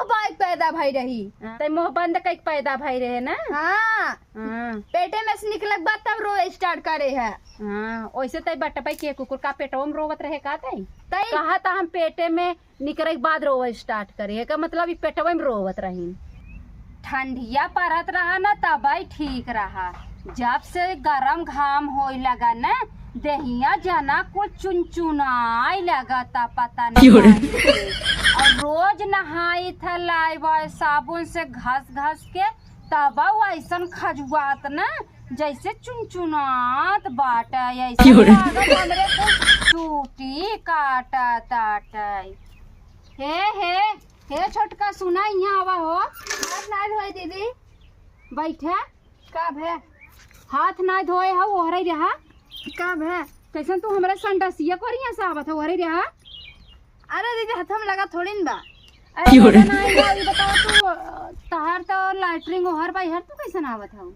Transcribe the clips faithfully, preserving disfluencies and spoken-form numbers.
बाइक पैदा भई रही। हाँ, तै मुँह बंद कइके पैदा भई रहे ना? हाँ। हाँ। पेटे में से निकलक बाद तब रोवे start करे है। हाँ, ओइसे तै बटबै के कुकुर का पेटवा में रोवत रहे का तै? तै? कहा था हम पेटे में निकरे के बाद रोवे start करे, एकर मतलब ई पेटवे में रोवत रही। ठंडिया परत रहा ना तबै ठीक रहा, जब से गरम घाम होए लगा ना, देहिया जना कुल चुनचुनाए लगता, पता नहीं क्यों रे? काहे से। और रोज नहाई था लाए वाए साबुन से घस घस के, तब ऐसन खजुआत ना, जैसे चुनचुनात बाटे, ऐसे क्यों रे? लागत हमरे कुल चूटी काटत आटे। हे, हे, हे छोटका, सुना, इहाँ आवा हो। हाथ ना धोए दीदी। बैठा। का भे? हाथ ना धोए हो, ओहरे रहा। का भे? कैसन तू हमरा संडासिया कोरिया से आवत हो, ओहरे रहा। अरे दीदी, हाथ में लगा थोड़ी न बा। अरे क्यों रे? दादा, ना, ना, ई बताओ तू, तहार तो लैट्रिन ओहर बा, इहर तू कैसन आवत हो?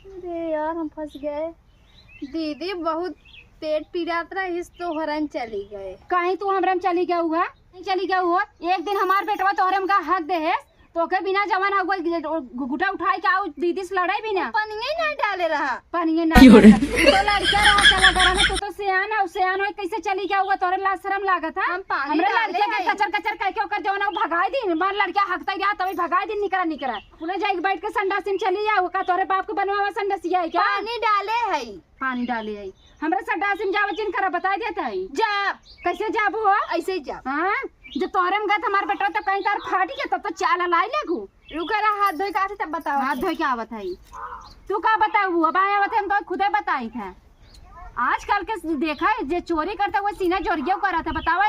अरे यार, हम फंस गए। दीदी, बहुत पेट पिरात रहिस तो ओहरन चली गए। काहे तू हमरन चली गए हुआ? नहीं चली गए हुआ। एक दिन हमार बेटवा तोहरे हमका हक देहेस, तोके बिना जवन हक गो-, घुघुटा उठाए के आऊ दीदी से लड़ाई भी ना। पनिये ना डाले रहा। पनिये ना क्यों रे? डाले। तू तो लड़का रहा, चला गया रहा, तू तो सियान है, सियान होए कैसे चली गया हुआ? तोहरे लाज शरम लागत है? हम पानी हमरे डाले लड़के के हैं। कचर कचर करके ओकर जवन हक भगाई दिन, मार लड़का हकता रहा तभी भगाई दिन, निकरा निकरा। उन्हें जाके बैठ के संडासिन चली जाओ, का तोहरे बाप के बनवावा संडासिया है क्या? पानी डाले है। पानी डाले आई। हमरा संडासी में जावत जिन करा, बताई देत हई। जा। कैसे जाबू हो? ऐसे ही जा। हाँ, जब तोहरे में गत हमार बेटवा तो कहीं तार फाटी के, तब तो चाल लाई लेगू। रुका रहा, हाथ धोई के आते तब बताओ। हाथ धोई के आवत हई। तू का बताऊ, अब आए आवत है, हम तो खुदे बताई थे। आजकल के देखा है, जे चोरी करता हुआ सीना जोरियो करत है, बतावे।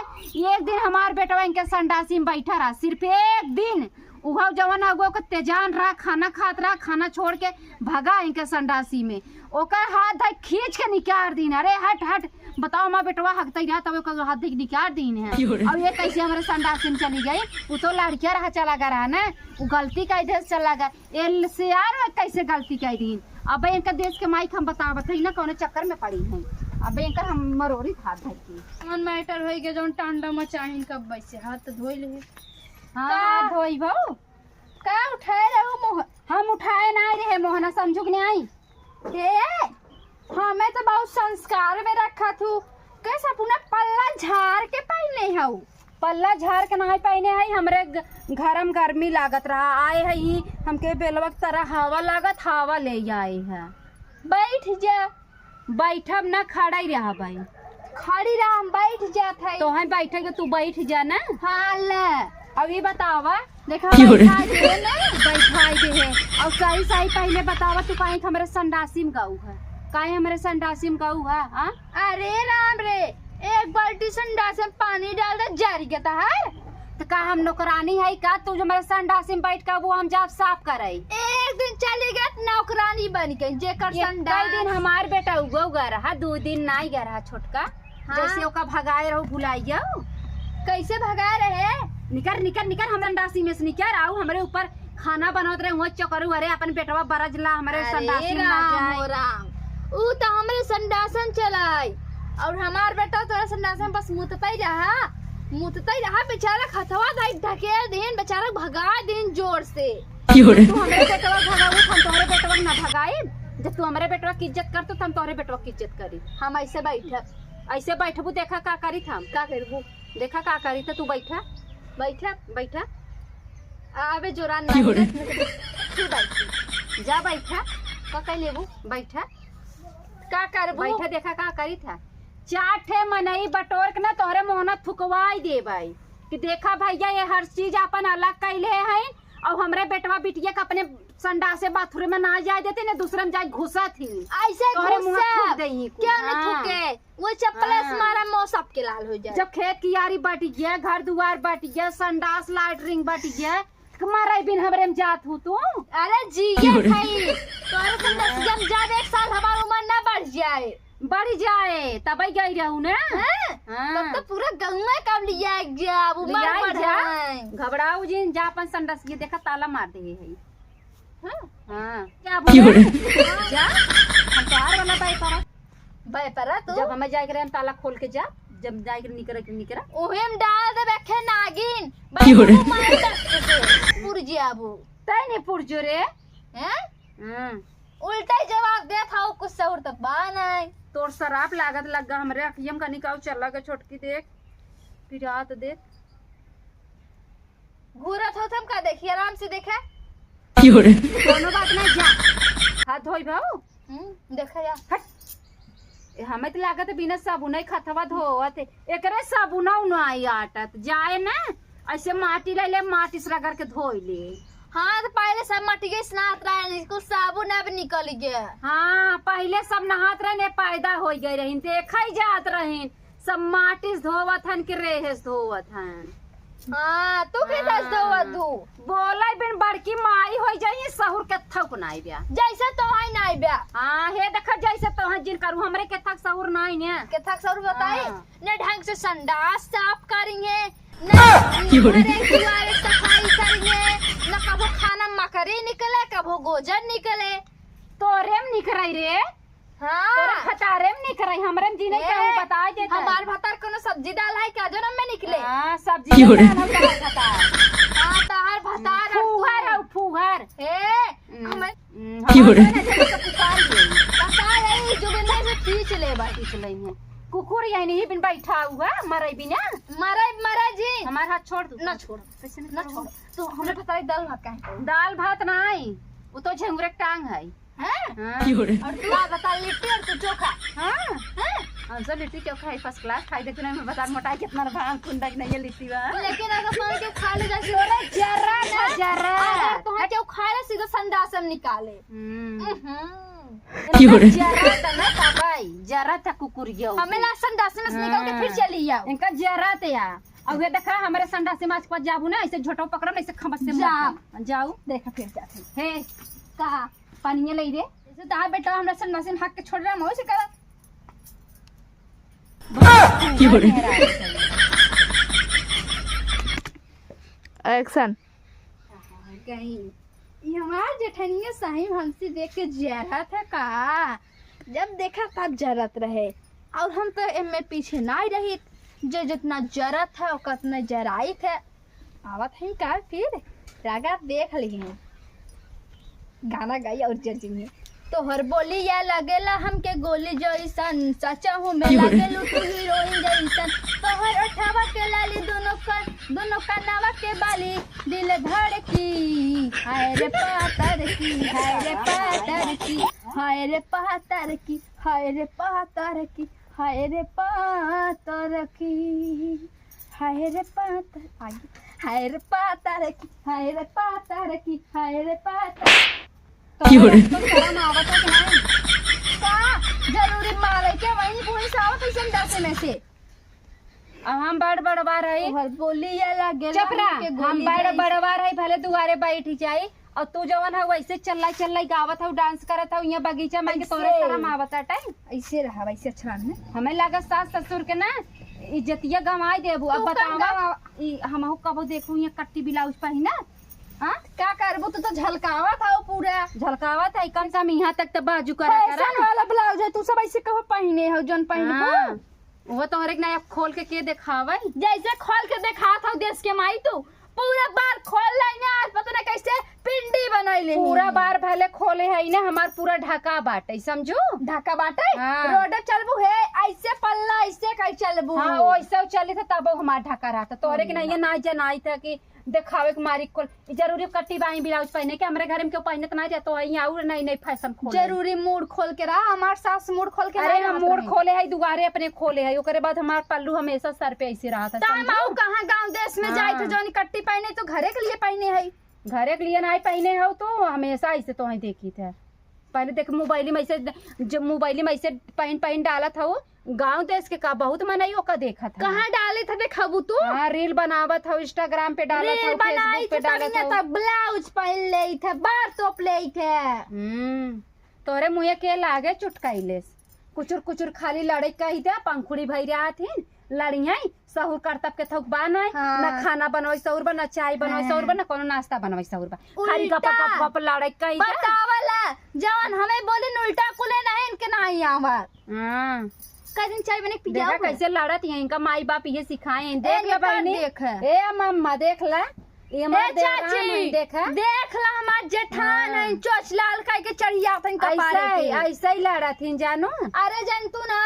एक दिन हमार बेटवा इनके संडासी में बैठा रहा, सिर्फ एक दिन। उहो जवन अगो के तेजान रहा, खाना खात रहा, खाना छोड़ के भगा इनके संडासी में। ओकर हाथ धइ खींच के निकार दीन, "अरे हट, हट।" बताओ, हमार बेटवा हकतई रहा, तब ओकर हाथ धइ निकार दीन है। क्यों रे? अब ये कैसे हमारे संडासी में चली गई? वो तो लड़किया रहा, चला गया रहा ना, वो गलती का इधर से चला गया। ए ल-, से यार, कैसे गलती कह दीन? अब इनका देश के माइक हम बतावत हई ना, कौनो चक्कर में पड़ी हैं। अब इनका हम मरोरी था धर के। कौन मैटर होई के जौन टांडा मचाहिन, कब वैसे हाथ धोई ले। हाँ, का? हाथ धोई बाऊ। का उठाए रहो मोह-, हम उठाए ना रहे मोहना, समझू के नहीं आई। हे, हमें तो बहुत संस्कार में रखा थू। कैसे अपना पल्ला झाड़ के पहने हऊ? पल्ला झाड़ के नाहीं पहने हई, हमरे ग-, घर में गर्मी लागत रहा, आए हई, हमके बेलवा के तरह हवा लागत, हवा ले आए है। बैठ जा। बैठब ना, खड़ा ही रहब भाई। खड़ी रह, हम बैठ जात हई। तो हम बैठे के, तू बैठ जा ना। हाँ, ले। अब ये बतावा, देखा, क्यों रे? बैठा दे ना, बैठा दे है। और सही सही पहले बतावा, तू काहे हमरे संडासी में गऊ है? काहे हमरे संडासी में गऊ है, हाँ? अरे राम रे, एक बाल्टी संडास में पानी डाल दे, जरी गता है। तो का हम नौकरानी है का? तू जो हमारे संडासी में बैठ के वो हम जाब साफ करे। एक दिन चली गई नौकरानी बन के, जेकर एक संडास। दिन हमार बेटा उगो गया रहा, दो दिन नाई गया रहा छोटका। हाँ। जैसे ओका भगाए रहो, भुलाइयो। कैसे भगाए रहे? निकर, निकर, निकर, हम संडासी में से निकर, आऊ हमरे ऊपर खाना बनावत रहे, हुआ चकरू, अरे, अपन बेटवा बरज ला, हमरे अरे संडासी में ना राम जाए। हो राम, ऊ तो हमरे संडासन चलाई, और हमार बेटा तोरे संडासन में बस मुतता ही रहा, मुतता ही रहा, बेचारा खतवा धाई ढकेल दीन, बेचारा भगा दीन जोर से। क्यों रे? तू हमरे बेटवा भगाऊ, हम तोहरे बेटवा ना भगाई। जब तू हमरे बेटवा की इज्जत कर, तो हम तोहरे बेटवा की इज्जत करी। हम ऐसे बैठब। ऐसे बैठबू, देखा का करी हम। का करबू? देखा का करी, तो तू बैठा, बैठा, बैठा। आ, अबे जोरान क्यों रे? मारी, तू बैठ। जा बैठा। का कह लेबू? बैठा। का करबू? बैठा, देखा का करी था। चार ठे मनई बटोर के ना तोहरे मोहना थुकवाई देबै कि देखा भैया, ये हर चीज अपन अलग कैले हैं और हमरे बेटवा बिटिया के अपने संडासे बाथरूम में ना जाए देते, ने दूसरे में जाए घुसत ही। ऐसे तोहरे मुंह घुसब। थूक देही कुल। क्यों नहीं हाँ। थूके? वो चप्पल से हाँ। मारा, मुंह सबके लाल हो जाए। जब खेत कियारी बट गया, घर दुआर बट गया, संडास लैट्रिन बट गया, तो मारा बिन हमरे में जात हूँ तू। अरे जिए क्यों रे? खाई, तोहरे संडासिया में जब एक साल हमार उम्र ना बढ़ जाए। बढ़ जाए, तबै गई रहू ना। हाँ? हाँ। तब तो पूरा गौवा कब लिया जाब, उम्र लिया बढ़ जा। जाए। घबराऊ जिन, जा अपन संडास, ये देखा ताला मार दे है। हाँ? हाँ। क्या क्यों बोले? रे? जा, हम तोहार वाला बाय पारा। बाय पारा तू? जब हमें जाए के रहे, हम ताला खोल के जा, जब जाए के निकरे के निकरा। ओहे में डाल दे बेखे नागिन। क्यों रे? बाय पारा मार दे। अब तै नहीं पुरजो रे। हैं? हम्म। उल्टा ही जवाब देत हौ, कुछ सहूर त बा नहीं। तोर सराप लागत लग्गा हमरे अखियम कनिका चल लगे छोटकी देख। पिरात देख। घूरत हो तुम का देखी, आराम से देखा। क्यों रे? कोनो बात नहीं, जा। हाथ धोई भाऊ। हम्म, देखा जा। हट। ए, हमें तो लागत है बिना साबुन ही खतवा धोवत है। एकरे साबुन ना आई आटत। जाए ना, ऐसे माटी ले ले, माटी से रगड़ के धोई ले। हाँ, तो पहले सब मटिये से नहात रहे, कुल साबुन अब निकल गया। हाँ, पहले सब नहात रहे, ने पैदा हो गए रहीन, देखा ही जात रहीन, सब माटी से धोवत हन कि रेहे से धोवत हन। हाँ, तू के दस हाँ। धोवत हू? बोले बिन बड़की माई होई जाई, सहूर के थौक नाई ब्या। जैसे तोहई नाई ब्या। हाँ, हे देखा जैसे तोहई जिन करू, हमरे के थक सहूर नाई ने। के थक सहूर बताई? हाँ। ने ढंग से संडास साफ करिहे, न क्यों रे? घरे दुआरे सफाई करिहे, न कभो खाना मकरी निकले, कभो गोजर निकले। तोरे में निकराई रे। हाँ। तोरे भतारे में निकराई, हमरे में जी नहीं ए, कहूँ बताई देता। हमार भतार कोनो सब्जी दाल है क्या जो में निकले? हाँ, सब्जी क्यों रे? दाल है तोहार भतार। हाँ, तोहार भतार और फूहर तू। और फूहर। ए, हम्म। हमें हम्म, क्यों रे? हमारे ना जब सब उतार दे। पता है, ई जो बिना से खींच ले बा। खींच ले है। कुकुर यही नहीं बिन बैठा हुआ, मरे बिना। मरे, मरे जी। हमारा हाथ छोड़ दो। ना छोड़। कैसे ना ना छोड़? छोड़। तो हमरे पता है दाल भात काहे खाई? दाल भात नहीं, वो तो झंगुरे के टांग है। हैं? हाँ। क्यों रे? और तू का बता, लिट्टी और तू चोखा? हाँ। हैं? हम सब लिट्टी चोखा है, first class खाई। देखो ना, मैं बता मोटाई कितना रहा, कुंडा की नहीं है लिट्टी बा। लेकिन अगर कोई केहू खा ले जैसे तोरे जरा ना, जरा। अगर कोई केहू खा ले, सीधा संडास में निकाले। हम्म। हम्म। क्यों रे? इनका जरा था ना, तबाई, जरा था कुकुर गया उसे। हमें ना संडास में से निकाल के फिर हाँ। चली आओ। इनका जरा थे या। अब ये देखा, हमारे संडास में आज पास जाबू ना, ऐसे झोटो पकड़ो ना, ऐसे खबस से जा। मत जाओ। देखा फिर जाते। हे, कहा? पानी ले रे। जैसे तो आप बेटा हमरा संडास में हाथ के छोड़ रहा, मैं वैसे करा। क्यों रे? Action। कहीं ये हमार जेठनिया सही में हमसे देख के जरत है का? जब देखा तब जरत रहे, और हम तो एमे पीछे नाई रहित, जे जितना जरत है ओकर उतना जराइत है। आवत है का फिर? रागा देख ली हैं। गाना गाई और जर जी। तोहर बोलिया लागेला हमके गोली जैसन, सचहू में क्यों रे? लागेलू तू हीरोइन जैसन। तोहर ओठवा के लाली, दोनों कर, दोनों कनवा के बाली, दिल धड़की, हाय रे पातर की, हाय रे पातर की, हाय रे पातर की, हाय रे पातर की, हाय रे पातर की। हाय रे पातर, आगे। हाय रे पातर की, हाय रे पातर की, हाय रे पातर। क्यों रे? तोहरे तो शरम आवत है कि नहीं? का जरूरी मारे के वही भूल से आवत है संडासे में से। अब हम बड़ बड़वा रही। तोहर बोलिया लागेला चुप रह, हमके गोली हम बड़ जैसे। बड़वा रही, भले दुआरे बैठी जाई, और तू जवन है वैसे चल्लाई चल्लाई गावत हऊ, dance करत हऊ, यहाँ बगीचा में के तोरे ऐसे। शरम आवत है टाइम। ऐसे रहा, वैसे अच्छा ना। हमें लगा सास ससुर के ना इज्जतिया गंवाई देबू। अब तू कब बतावा, गंवा- ई हमहू कबो देखू यहाँ कट्टी blouse पहिना। हाँ? का करबू, तू तो झलकावत हऊ पूरा। झलकावत है, कम से कम यहाँ तक तो बाजू करा करा। Fashion वाला blouse है, तू सब ऐसे कहो पहिने हो, जौन पहिनबू। हाँ। वो तोहरे के ना अब खोल के, के देखावे? जैसे खोल के देखात हऊ देश के माई तू, पूरा बार खोल लेने, आज पता ना कैसे पिंडी बनैले पूरा ही। बार भले खोले है ना, हमार पूरा ढका बाटे, समझू? ढका बाटे? हाँ। रोड चलबू है, ऐसे पल्ला, ऐसे कहीं चलबू। हाँ, वैसे चली थे तब हमार ढका रहता। तोहरे के हाँ। नहीं, ये ना जनाई था कि देखावे के मारी कुल, ई जरूरी कट्टी बाई blouse पहिने के? हमरे घर में केहू पहिनत ना जातो है, यहाँ और नई नई fashion खोले। जरूरी मूड़ खोल के रहा, हमार सास मूड़ खोल के अरे ना हम रहत मूड़ रही। खोले है, दुआरे अपने खोले है, ओकरे बाद हमार पल्लू हमेशा सर पे ऐसे रहत है, तो हम समझू? आऊ कहाँ गाँव देश में जाए थे, हाँ। जौन कट्टी पहिने तो घरे के लिए पहिने है। घरे के लिए नहीं पहिने हो तो हमेशा ऐसे तो है देखी थे। पहले देख मोबाइल में ऐसे, जब मोबाइल में ऐसे पहिन पहिन डालत हऊ, गाँव देश के का बहुत मनई ओका देखत है। कहाँ डाले था देखाबू तू? हाँ, reel बनावत हऊ, Instagram पे डालत हऊ, reel बनाई Facebook पे तो डालत तनिया हऊ। तो blouse पहन ले थे, बार तोप ले थे। हम्म, तोरे मुँहे के लागे चुटकाइलेस। कुचुर कुचुर खाली लड़े कही दे, पंखुड़ी भई रहत हिन, लड़िया सहूर करतब के थौक बा नहीं, हाँ। ना खाना बनवाई सहूर बा, ना चाय बनवाई हाँ। सहूर बा, ना कोनो नाश्ता बनवाई सहूर बा। खाली उल्टा। गप, गप, गप लड़ाई कई के। बतावला, जवन हमें बोली न उल्टा कुले नहीं, इनके नहीं आवत। हाँ। का दिन चाय बने के देखा पियाऊ कैसे लड़त हैं, इनका माई बाप ये सिखाए हैं। देख ए, ले ये कर बहिनी। देख। ए मम्मा, देख ला। ये हमार ए देवरान चाची, है, देखा। देख ला, हमार जेठान हाँ। है, चोच लाल खाई के चढ़िया अपन कपारे ऐसे ही, पे। ऐसे ही लड़त हिन, जानू। अरे, जन तू ना,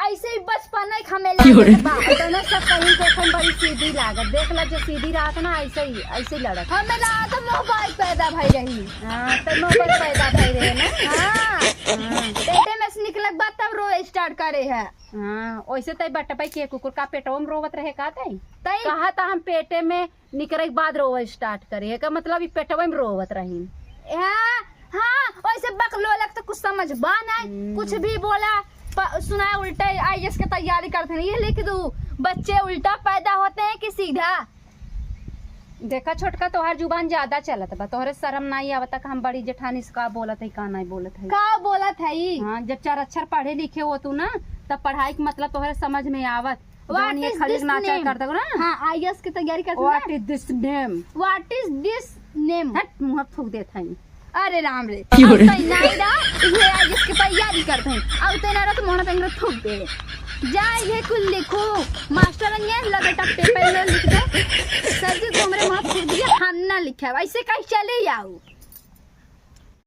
ऐसे ही बचपन है, हमें क्यों रे? लागत बा। तो ना, सब कहीं से हम बड़ी सीधी लागत। देख ला, जो सीधी रहत ना, ऐसे ही, ऐसे ही लड़त। हमें लागत मोबाइल पैदा भई रही। हाँ, तो मोबाइल पैदा भई रहे ना। हाँ। हाँ। पेटे में से निकलक बाद तब रोए start करे है। हाँ, वैसे तई बटपई के कुकुर का पेटवा में रोवत रहे का तई? तई? कहा था हम पेटे में निकरे के बाद रोवे start करे, एकर मतलब ई पेटवे में रोवत रही। हाँ, हाँ, वैसे बकलोलक तो कुछ समझ बा नहीं, हम्म। कुछ भी बोला, प-, सुनाए उल्टे, IAS के तैयारी करत हैं, ये लिख दू, बच्चे उल्टा पैदा होते हैं कि सीधा? देखा छोटका, तोहार जुबान ज्यादा चलत बा, तोहरे शर्म नाई आवता कि हम बड़ी जेठानी से का बोलत है, का नाई बोलत है। का बोलत है ई? हाँ, जब चार अक्षर पढ़े लिखे हो तू ना, तब पढ़ाई के मतलब तोहरे समझ में आवत। What जौन ये is खड़ी this नाचा name? कर दो ना। हाँ, IAS की तैयारी करते What ना। Is this name? What is this name? हट, मुँह थूक देत है। अरे राम रे, क्यों रे? अब तै नाई रहा, ये IAS की तैयारी करते हैं। अब तै ना रहा तो मुँह पे थूक दे। जा ये कुल लिखो, मास्टर ने लगे टप paper में लिख दे। सर जी, तुमरे मुँह थूक दिया, हम ना लिखे, ऐसे कहीं चले जाओ।